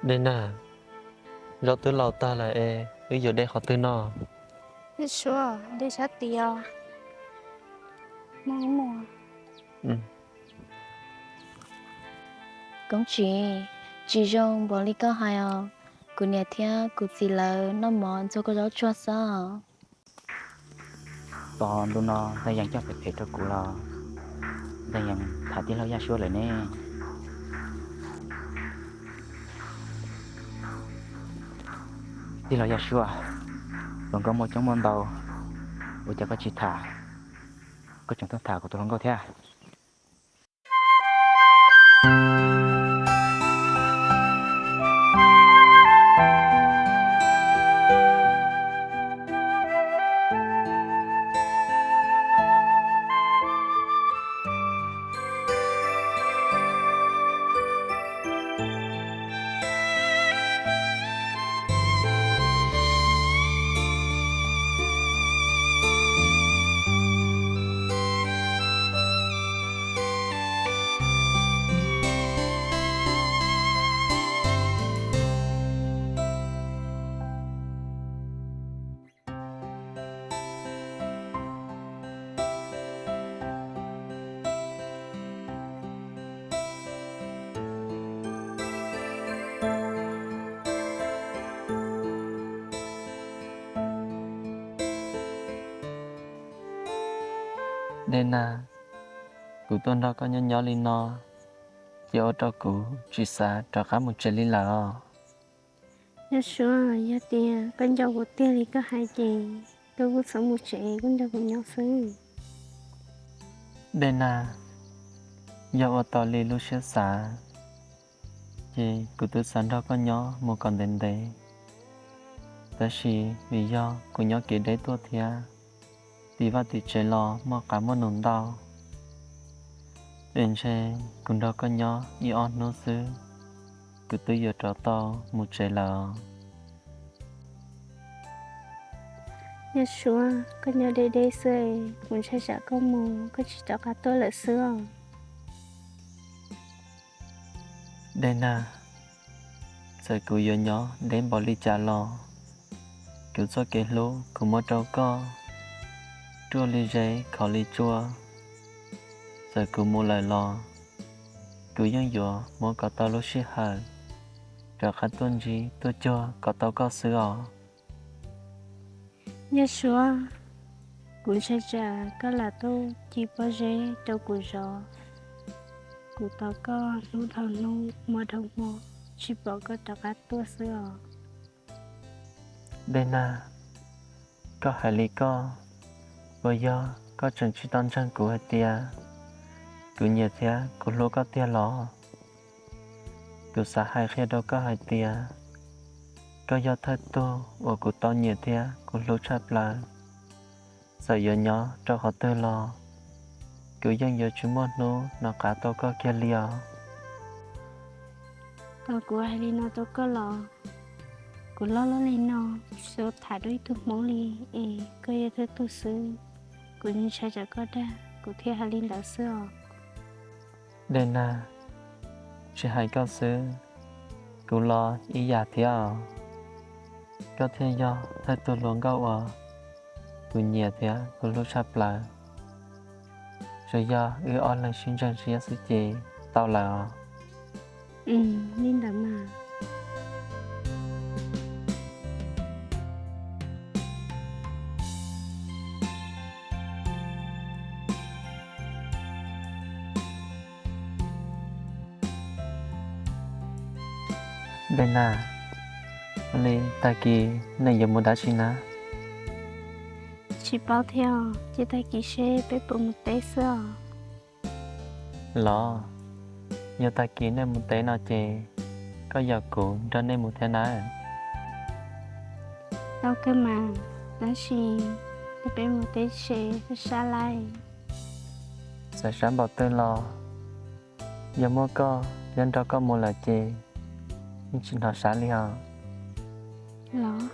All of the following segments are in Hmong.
Dej Nag, zaub twb laus tag lawm es wb yuav de qhov twg no? Dej Suav, de sab tid os. Koob Tsim, tsis zoo npaum li koj hais os. Kuv niam thiab kuv txiv lawv noj mov ntxuag koj zaub tsuag xwb. Tos ntu no ntxhais Yees coj phem phem rau kuv los ntxhais Yees tham tij laug Yaj Suab lawm ne. Tij laug Yaj Suab, hluas nkauj muaj coob muaj ntau, ua cas koj tsis tham, koj tseem tuaj tham kuv tus hluas nkauj thiab? Dej Nag, kuv tuaj nrog koj nyob nyob li no, ces ua rau kuv tsis xav rov qab mus tsev li lawm os. Yaj Suab, yog tias koj nco kuv tiag li koj hais ces koj kuj txhob mus tsev, koj nrog kuv nyob xwb. Dej Nag, yog ua tau li lub siab xav, ces kuv twb xav nrog koj nyob mus kom ntev ntev. Tab sis vim yog kuv nyob kev deb tuaj thiab, tim vaj tim tsev los muaj qav muaj num ntau, es ntshe kuv nrog koj nyob ib ob hnub xwb, kuv twb yuav rov tau mus tsev lawm os. Yaj Suab, koj nyob deb deb xwb, kuv ntshai tsam koj mus koj tsis rov qab tuaj lawm xwb os. Dej Nag, txawm kuv yuav nyob deb npaum li cas los, kuv txoj kev hlub kuv muab rau koj ruaj li zeb khov li tsua. Txawm kuv mus lawm los, kuv yeej yuav muab kom tau lub sij hawm rov qab tuaj ntsib tuaj cuag kom tau koj xwb os. Yaj Suab, kuv ntshai tsam koj lam tuaj ci pob zeb rau kuv zov, kuv tos koj hnub dhau hnub hmo dhau hmo, tsis pom koj rov qab tuaj xwb os. Dej Nag, koj hais li koj, puas yog koj tseem tsis tau ntseeg kuv hais tias kuv nyiam thiab kuv hlub koj tiag los? Kuv xav hais qhia rau koj hais tias koj yog thawj tug uas kuv tau nyiam thiab kuv hlub tshaj plaws. Txawm yuav nyob rau qhov twg los, kuv yeej yuav tsis muaj hnub nov qav tau koj kiag li os. Tau kuv hais li no rau koj los? Kuv loj loj li no, tsis tau tham dua ib tug hmoob li, es koj yog thawj tug xwb. Kuv ntshai tsam koj dag, kuv thiaj hais li ntawd xwb os. Dej Nag, tsis hais koj xwb, kuv los ib yam thiab os. Koj thiaj yog thawj tug hluas nkauj uas kuv nyiam thiab kuv hlub tshaj plaws. Tsuas yog wb ob leeg sib ntseeg siab xwb ces tau lawm os. Li ntawd mas. Dej Nag, li tag kis nej yuav mus dab tsi na? Tsis paub thiab, ces tag kis seb peb puas mus teb xwb os. Los, yog tag kis nej mus teb no ces koj yaum kuv nrog nej mus thiab nawb. Tau kawg mas, tab sis yog peb mus teb tsev sab sab lawm. Txawm sab npaum twg los, yog muaj koj thiab nrog koj mus lawm ces yeej tsis hnov sab li os. Los.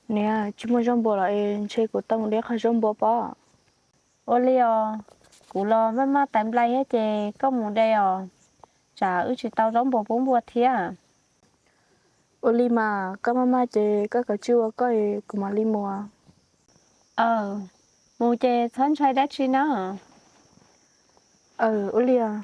Niam, tsis muaj zaub npua los es ntshe kuv tau mus de qhov zaub npua pob. Ua li os, kuv los maj maj tais nplai thiab ces koj mus de os, tsam wb tsis tau zaub npua pub npua thiab. Ua li mas koj maj maj ces koj kav tsij ua koj, kuv mam li mus. Aw, mus ces txhob ntshai dab tsi na. Aw, ua li os.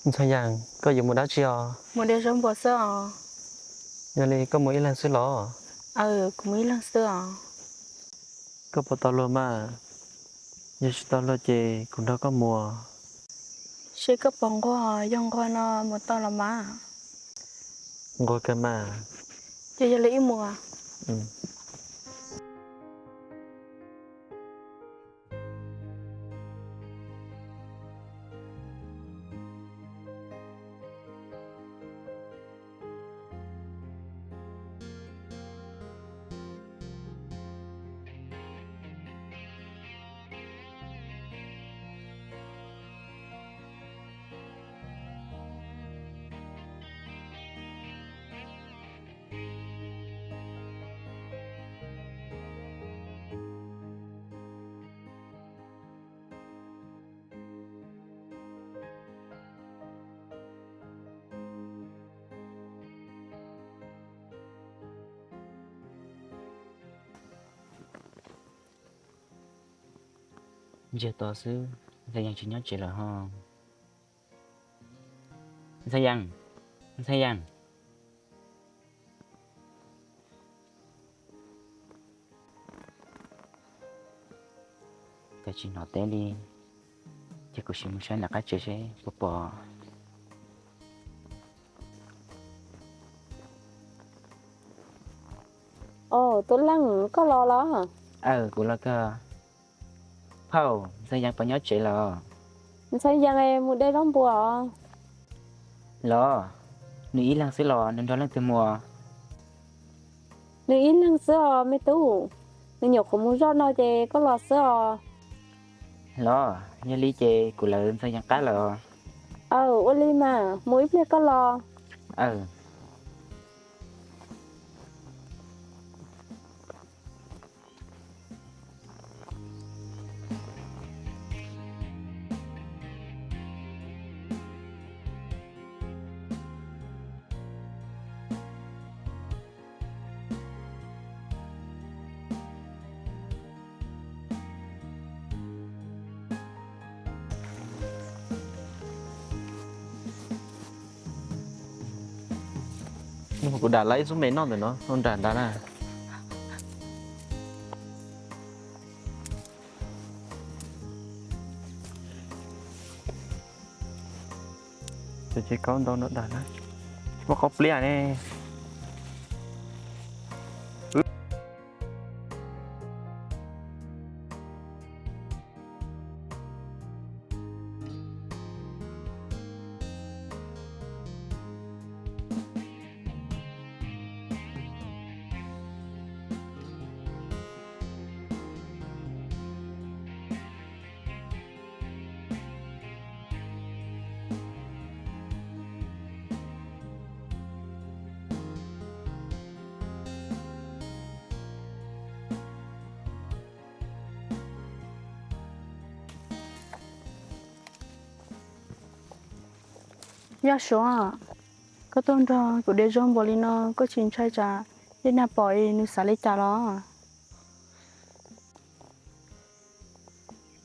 Ntxhee Yees, koj yuav mus dab tsi os? Mus de zaub npua xwb os. Yog li koj mus ib leeg xwb los? Aw, kuv mus ib leeg xwb os. Koj puas tau luag mas? Yog tsis tau luag ces kuv nrog koj mus. Seb koj puas nquag, yog nquag no mus tau los mas. Nquag kawg mas. Ces yog li wb mus. Ntsiag to xwb, Ntxhee Yees tsis nyob tsev lawm ho. Ntxhee Yees, Ntxhee Yees. Cas tsis hnov teb li, ces kuv sim mus saib nram qab tsev seb puas pom. Os, Tub Leej, koj los los? Aw, kuv los kawg. Phauj, Ntxhee Yees puas nyob tsev los? Ntxhee Yees mus de zaub npua. Los, nws ib leeg xwb los nws nrog leej twg mus? Nws ib leeg xwb os me tub. Nws nyuam qhuav mus zoj no ces koj los xwb os. Los, yog li ces kuv lawv Ntxhee Yees qab lawm. Aw, ua li mas, mus ib pliag koj los. Aw. Kuv dam lawv ib xub me noj ntawm no, noj nram ntawd na. Ces kaub ntau no dag na, tsis muaj qaub pliaj ne. Yaj Suav, koj tuaj nrog kuv de zaub npua li no koj tsis ntshai tsam Dej Nag pom es nws xav li cas los?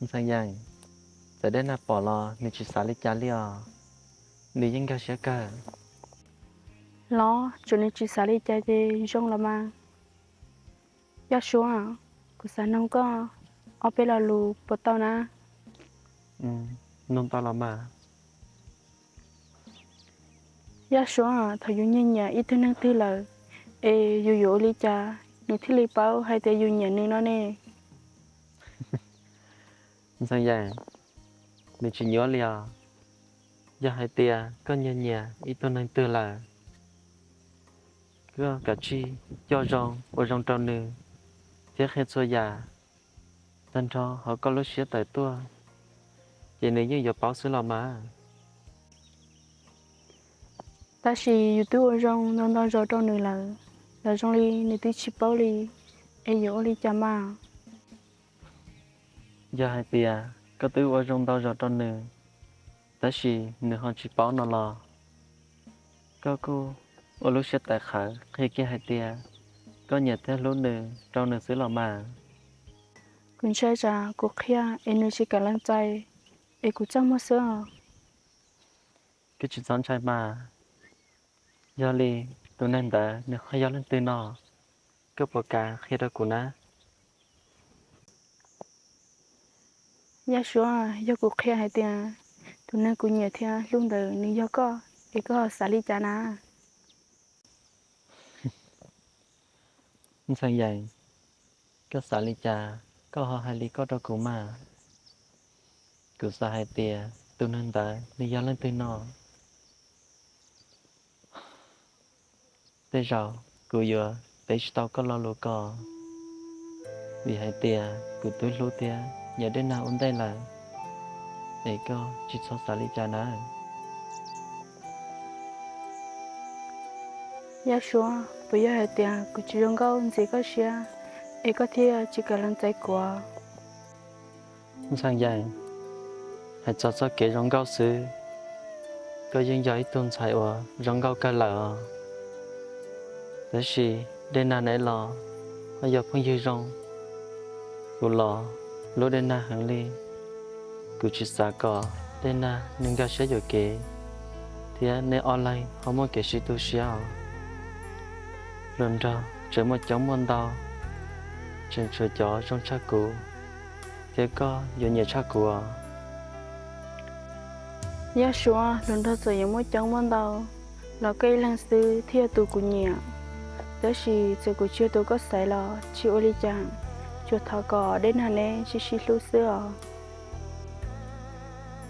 Ntxhee Yees, txawm Dej Nag pom los nws tsis xav li cas li os, nws yeej nkag siab kawg. Los tsuas nws tsis xav li cas ces zoo los mas. Yaj Suav, kuv xav noog koj ob peb lo lus puas tau na? Noog tau los mas. Yaj Suav, thaum yus nyiag nyiam ib tug neeg twg lawm, es yus yuav ua li cas nws thiaj li paub hais tias yus nyiam nws no ne? Ntxhee Yees, nws tsis nyuaj li os. Yog hais tias koj nyiag nyiam ib tug neeg twg lawm, koj kav tsij coj zoo ua zoo rau nws thiab qhia txhua yam tag nrho hauv koj lub siab tawm tuaj, ces nws yeej yuav paub xwb los mas. Tab sis yus twb ua zoo ntau ntau zaus rau nws lawm, los zoo li nws twb tsis paub li, es yuav ua li cas mas? Yog hais tias koj twb ua zoo ntau zaus rau nws, tab sis nws ho tsis paub no los, koj kuj ua lub siab tawv qhawv qhia kiag hais tias koj nyiam thiab hlub nws rau nws xwb los mas. Kuv ntshai tsam kuv qhia es nws tsis kam lees txais, es kuv txaj muag xwb os. Koj tsis txhob ntshai mas, yog li tus neeg ntawd nws ho yog leej twg no, koj puas kam qhia rau kuv na? Yaj Suav, yog kuv qhia hais tias tus neeg kuv nyiam thiab hlub ntawd nws yog koj, es koj ho xav li cas na? Ntxhee Yees, koj xav li cas koj ho hais li koj rau kuv mas. Kuv xav hais tias tus neeg ntawd nws yog leej twg no, tej zaum kuv yuav teb tsis tau koj lo lus ko, vim hais tias kuv twb hlub thiab nyiam Dej Nag ua ntej lawm, es koj tsis txhob xav li cas nawb. Yaj Suav, puas yog hais tias kuv tsis zoo nkauj ntxias koj siab, es koj thiaj tsis kam lees txais kuv? Ntxhee Yees, hais txog txoj kev zoo nkauj xwb, koj yeej yog ib tug ntxhais uas zoo nkauj kawg lawm os. Tab sis Dej Nag neb los ho yog phooj ywg zoo, kuv los hlub Dej Nag heev li. Kuv tsis xav kom Dej Nag nws nkag siab yuam kev, thiab neb ob leeg ho muaj kev sib tu siab os. Hluas nraug tseem muaj coob muaj ntau, tseem tshuav cov zoo tshaj kuv, thiab koj yuav nyiam tshaj kuv os. Yaj Suav, hluas nraug txawm yuav muaj coob muaj ntau los koj ib leeg xwb thiaj yog tus kuv nyiam. Tab sis txawm kuv tsis yog tus koj xaiv los tsis ua li cas, tsuas thov kom Dej Nag neb sib sib hlub xwb os.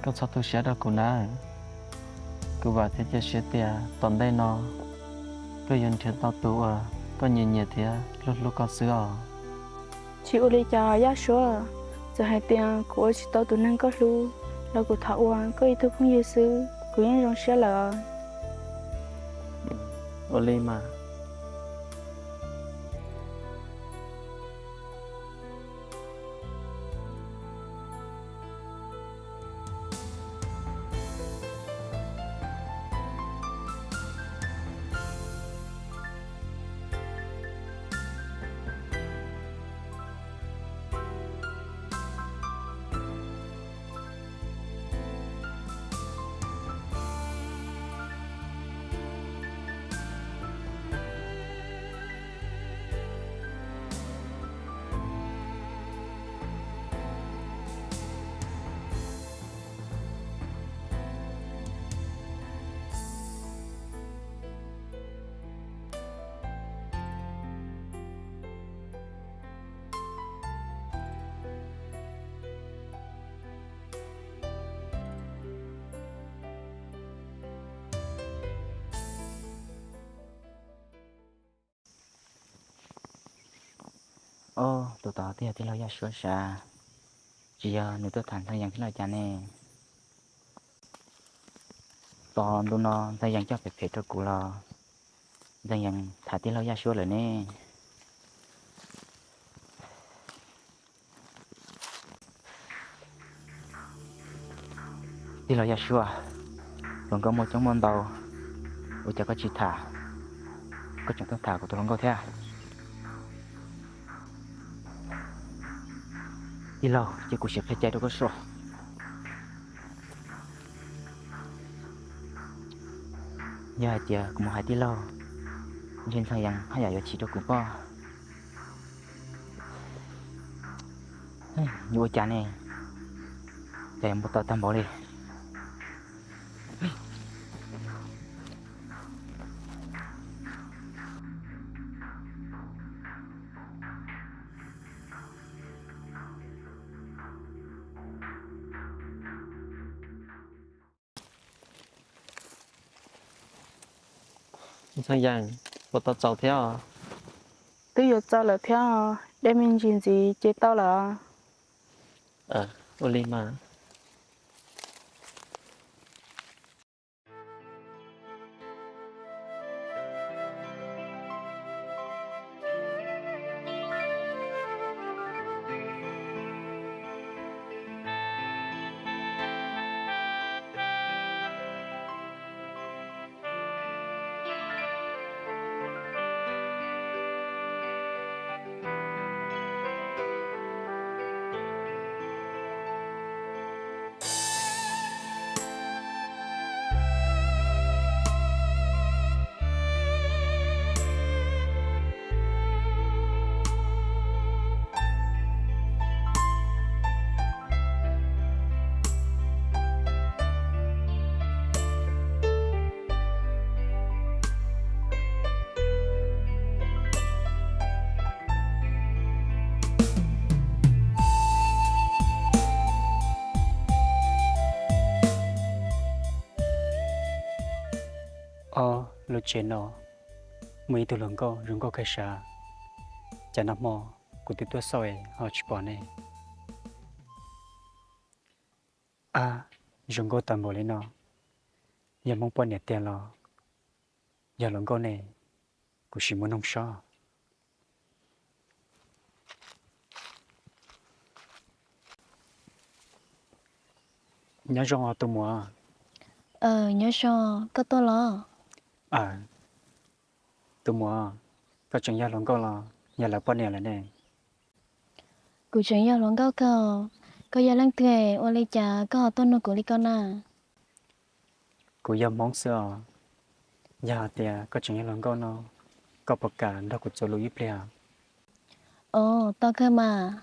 Koj txhob tu siab rau kuv nawb. Kuv vam thiab cia siab tias tom ntej no koj yuav nrhiav tau tus uas koj nyiam nyiam thiab hlub hlub koj xwb os. Tsis ua li cas Yaj Suav, txawm hais tias kuv ua tsis tau tus neeg koj hlub los kuv thov ua koj ib tug phooj ywg xwb kuv yeej zoo siab lawm os. Ua li mas. Ob, tus tod twb yog tij laug Yaj Suav sav, tsis yog nws tuaj tham Ntxhee Yees thiab los cas ne? Tos ntu no Ntxhee Yees coj phem phem rau kuv los Ntxhee Yees tham tij laug Yaj Suav lawm ne. Tij laug Yaj Suav, hluas nkauj muaj coob muaj ntau, ua cas koj tsis tham, koj tseem tuaj tham kuv tus hluas nkauj thiab? Tij laug, cia kuv sim qhia cai rau koj soj. Yog hais tias kuv mus hais tij laug, ntshe Ntxhee Yees haj yam yuav chim rau kuv pob. Yuav ua cas ne? Cas yuav npau taws tag npaum li. Ntxhee Yees, puas tau txaus thiab? Twb yuav txaus lawm thiab, dej me ntsis ntxiv ces tau lawm. Ua li mas. Ob lub tsev no muaj ib tug hluas nkauj zoo nkauj kawg sav, cas nag hmo kuv twb tuaj xauj es ho tsis pom ne. Ab, zoo nkauj tag npaum li no, yog Hmoob poj niam tiag los yog hluas nkauj ne, kuv sim mus noog saib. Nyob zoo os tus muam. Nyob zoo, koj tuaj los? Tus muam, koj tseem yog hluas nkauj los yog lawv poj niam lawm ne? Kuv tseem yog hluas nkauj kawg. Koj yog leej twg, ua li cas koj ho tuaj nug kuv li ko na? Kuv yog Hmoob xwb os. Yog hais tias koj tseem yog hluas nkauj no, koj puas kam nrog kuv txuas lus ib pliag? Os, tau kawg mas.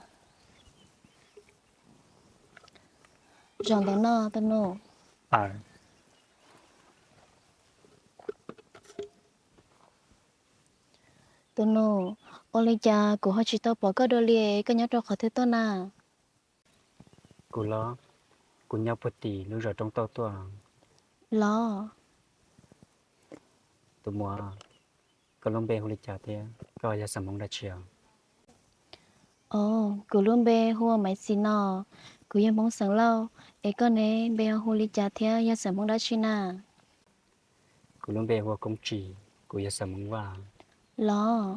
Zaum ntawm no tus nus. Tus nus, ua li cas kuv ho tsis tau pom koj dua li, koj nyob rau qhov twg tuaj na? Kuv los, kuv nyob puag tim lub zos Roob Tauj tuaj. Los? Tus muam, koj lub npe hu li cas thiab koj yog xeem Hmoob dab tsi os? Os, kuv lub npe hu ua Maiv Xis no, kuv yog Hmoob xeem Lauj, es koj ne, npe ho hu li cas thiab yog xeem Hmoob dab tsi na? Kuv lub npe hu ua Koob Tsim, kuv yog xeem Hmoob Vaj. Los?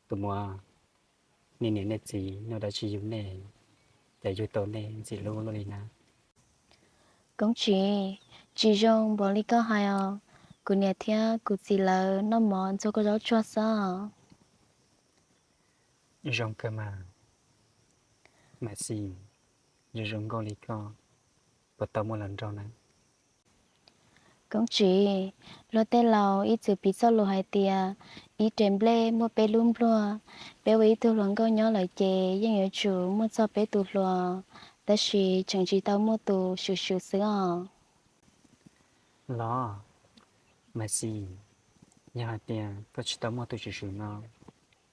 Tus muam, nej niam nej txiv noj dab tsi yug nej, cas yug tau nej ntxim hlub luaj li na? Koob Tsim, tsis zoo npaum li koj hais os. Kuv niam thiab kuv txiv lawv noj mov ntxuag kua zaub tsuag xwb. Zoo kawg mas. Maiv Xis, zoo zoo nkauj li koj, puas tau muaj hluas nraug na? Koob Tsim, luag tej laus ib txwm piv txoj lus hais tias ib rev nplej muaj peb lub npluag. Peb ua ib tug hluas nkauj nyob lawm ces yeej yuav tsum muaj txog peb tus hluas, tab sis tseem tsis tau muaj tus swm swm xwb os. Los, Maiv Xis, yog hais tias koj tsis tau muaj tus swm swm no,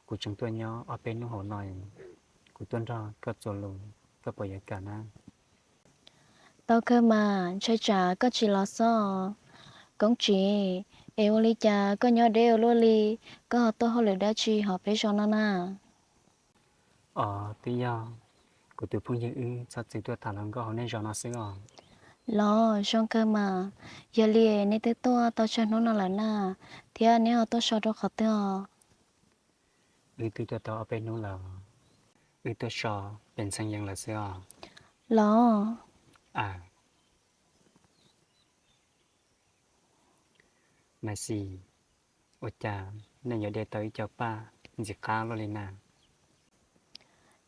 kuv tseem tuaj nyob ob peb hnub hauv no, kuv tuaj nrog koj txuas lus, koj puas yuav kam na? Tau kawg mas, ntshai tsam koj tsis los xwb. Koob Tsim, es ua li cas koj nyob deb ua luaj li, koj ho tuaj hauj lwm dab tsi hauv peb zos no na? Os, twb yog kuv tus phooj ywg wb txhob txwm tuaj tham hluas nkauj hauv nej zos no xwb os. Los, zoo kawg mas. Yog li nej twb tuaj tau tsawg hnub no lawm na, thiab neb ho tuaj so rau qhov twg os? Wb twb tuaj tau ob peb hnub lawm, wb tuaj so pem Ntxhee Yees lawm xwb os. Los? Maiv Xis, ua cas nej yuav de tau ib co paj ntxim qab luaj li na?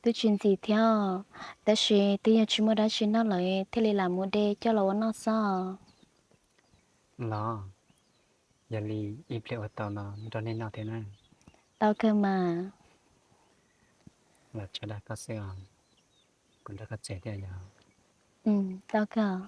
Twb tsis ntxim thiab, tab sis twb yog tsis muaj dab tsi noj lawm thiaj li lam mus de coj los ua noj xwb. Los, yog li ib pliag ua tau no nrog nej noj thiab na. Tau kawg mas. Los tso dag koj xwb os, kuv nrog koj tsev thiab yog. Tau kawg.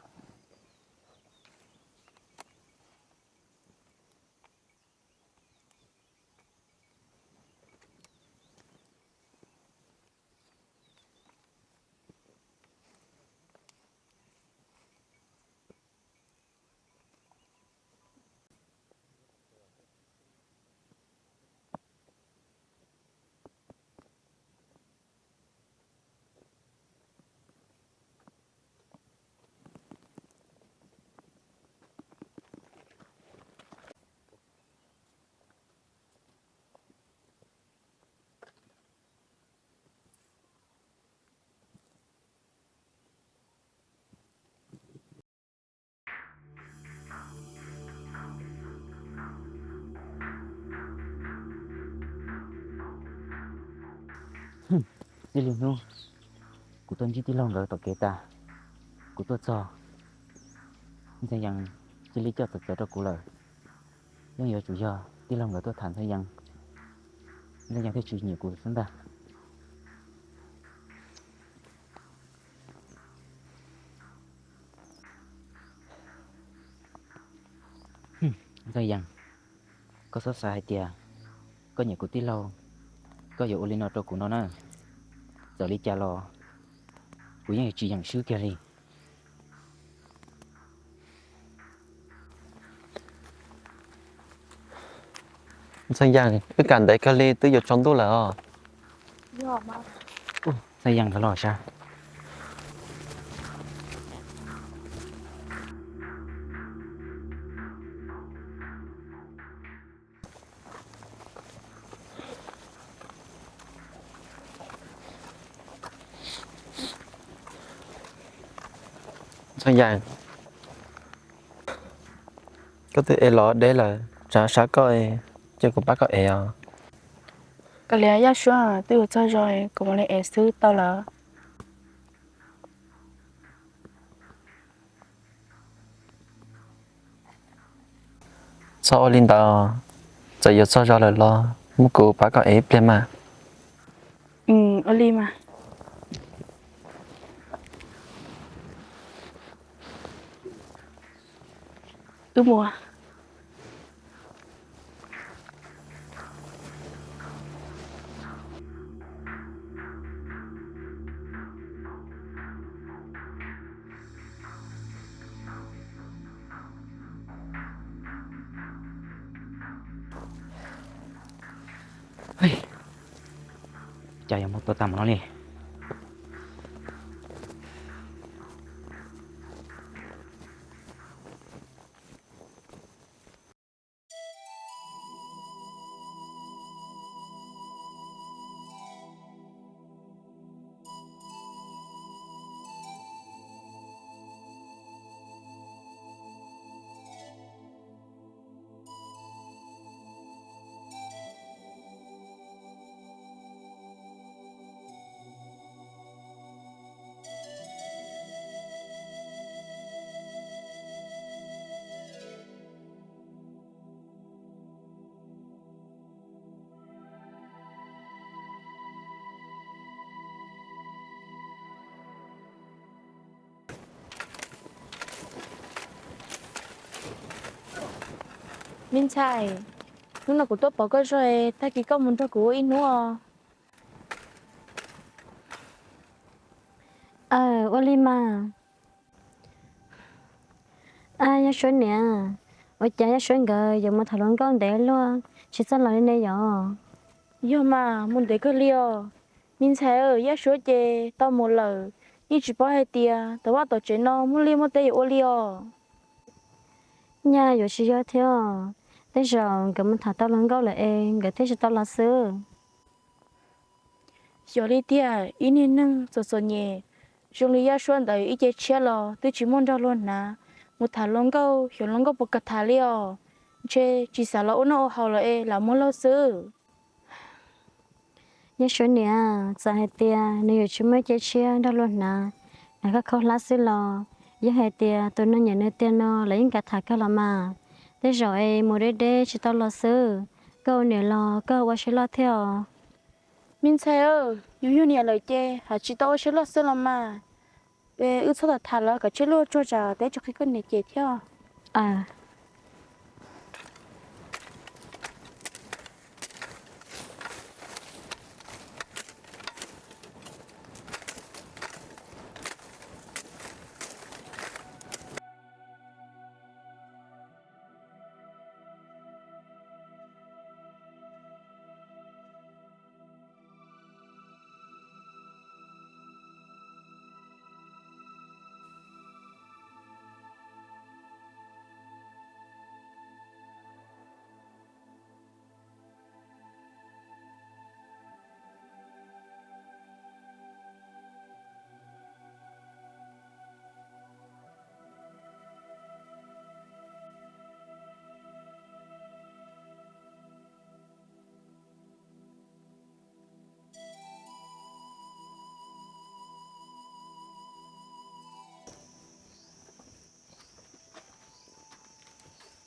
Txij li hnub kuv tuaj ntsib tij laug nkawd tom kev tas, kuv tuaj txog, Ntxhee Yees cia li coj txawv txawv rau kuv lawm. Yeej yuav tsum yog tij laug nkawd tuaj tham Ntxhee Yees, Ntxhee Yees thiaj tsis nyiam kuv xwb ntag. Ntxhee Yees, koj txhob xav hais tias koj nyiam kuv tij laug, koj yuav ua li no rau kuv no na. Txawm li cas los kuv yeej yuav tsis yeem swb kiag li. Ntxhee Yees, wb kam ntev kawg li twb yuav tsaus ntuj lawm os. Ntxhee Yees, los sas. Ntxhee Yees, koj twb ev los deb lawm, tsam sab koj, cia kuv pab koj ev os. Kav liam Yaj Suab, twb yuav txog zos, kuv mam li ev xwb tau lawm. Txhob ua li ntawd, txawm yuav txog zos lawm los muab kuv pab koj ev ib pliag mas. Ua li mas. Wb mus. Cas yuav mus tuaj tag mus no li. Me ntxhais, hnub no kuv tuaj pom koj zog, tag kis koj mus nrog kuv ua ib hnub os. Aw, ua li mas. Aw, Yaj Suab niam, ua cas Yaj Suab nkawd yuav mus tham hluas nkauj ntev luaj tsis txawj los li ne yom? Yog mas, mus ntev kawg li os. Me ntxhais, Yaj Suab ces tau mus lawm, yeej tsis paub hais tias tom vaj tom tsev no muaj liaj muaj teb yuav ua li os. Nyaj yuav tsis yog thiab, tej zaum nkawd mus tham tau hluas nkauj lawm es nkawd thiaj tsis tau los xwb. Xyov li tiag, ib niag neeg txom txom nyem zoo li Yaj Suab ntawd ib ce tshiab los twb tsis muaj nrog luag hnav, mus tham hluas nkauj xyov hluas nkauj puas kam tham li os. Ntshe tsis xav los ua noj ua haus lawm es lam muab laug xwb. Yaj Suab niam, txawm hais tias nws yuav tsis muaj ib ce tshiab nrog luag hnav, hnav khaub khaub hlab xwb los, yog hais tias tus neeg nyiam nws tiag no lawv yeej kam tham kawg los mas. Tej zaum es mus deb deb tsis tau los xwb, koj ua niam los koj ua siab loj thiab os. Me ntxhais, yus yog niam lawm ces hais tsis tau ua siab loj xwb los mas. Wb txhob tham tham lawm, kom tseb luaj tsuag tsam teb tsis qhib koj niam cem thiab.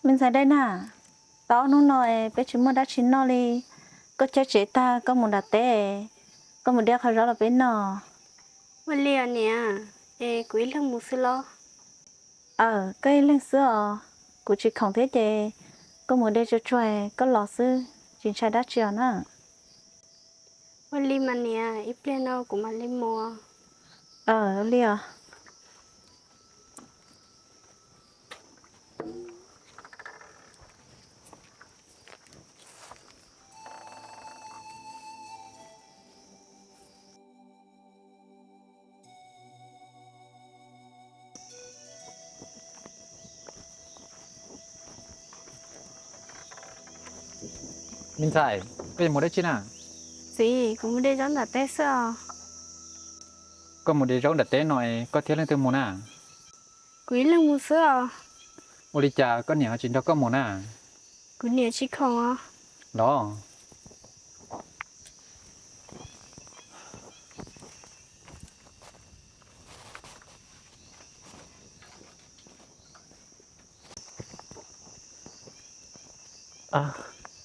Me ntxhais Dej Nag, tau ob hnub no es peb tsis muaj dab tsi noj li. Koj cab tsev tag koj mus nram teb, koj mus de qhov zaub los peb noj. Ua li os niam, es kuv ib leeg mus xwb los? Aws, koj ib leeg xwb os. Kuv tsis khoom thiab ces koj mus de tsuag tsuag koj los xwb, tsis ntshai dab tsi os na. Ua li mas niam, ib pliag no kuv mam li mus. Aws, ua li os. Me ntxhais, koj yuav mus dab tsi na? Txiv, kuv mus de zaub nram teb xwb os. Koj mus de zaub nram teb no es koj thiab leej twg mus na? Kuv ib leeg mus xwb os. Ua li cas koj niam ho tsis nrog koj mus na? Kuv niam tsis khoom os. Los.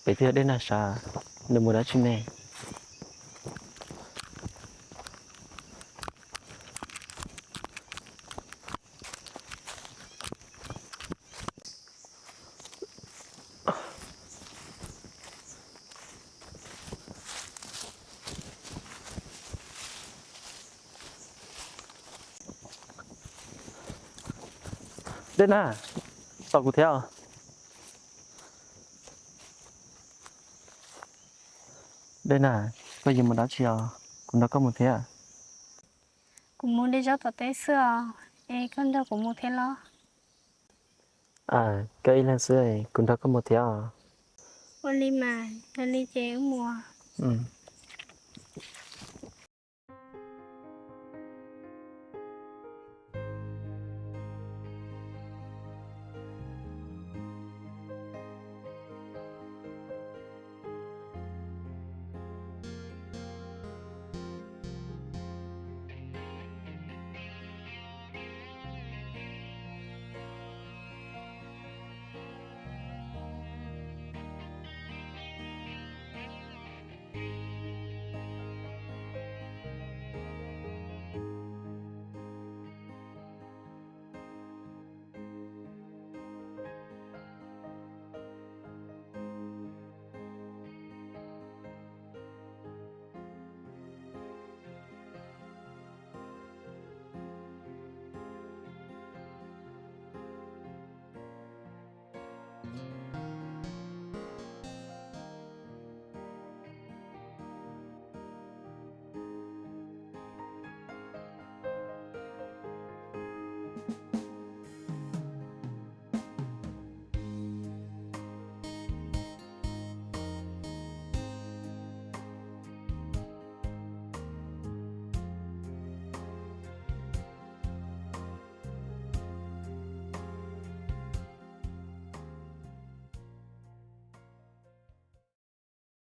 Pem twg Dej Nag sav, nws mus dab tsi ne? Dej Nag, tos kuv thiab. Dej Nag, koj yuav mus dab tsi os? Kuv nrog koj mus thiab. Kuv mus de zaub tom teb xwb os, es koj nrog kuv mus thiab los? Aws, koj ib leeg xwb, kuv nrog koj mus thiab os. Ua li mas, yog li ces wb mus.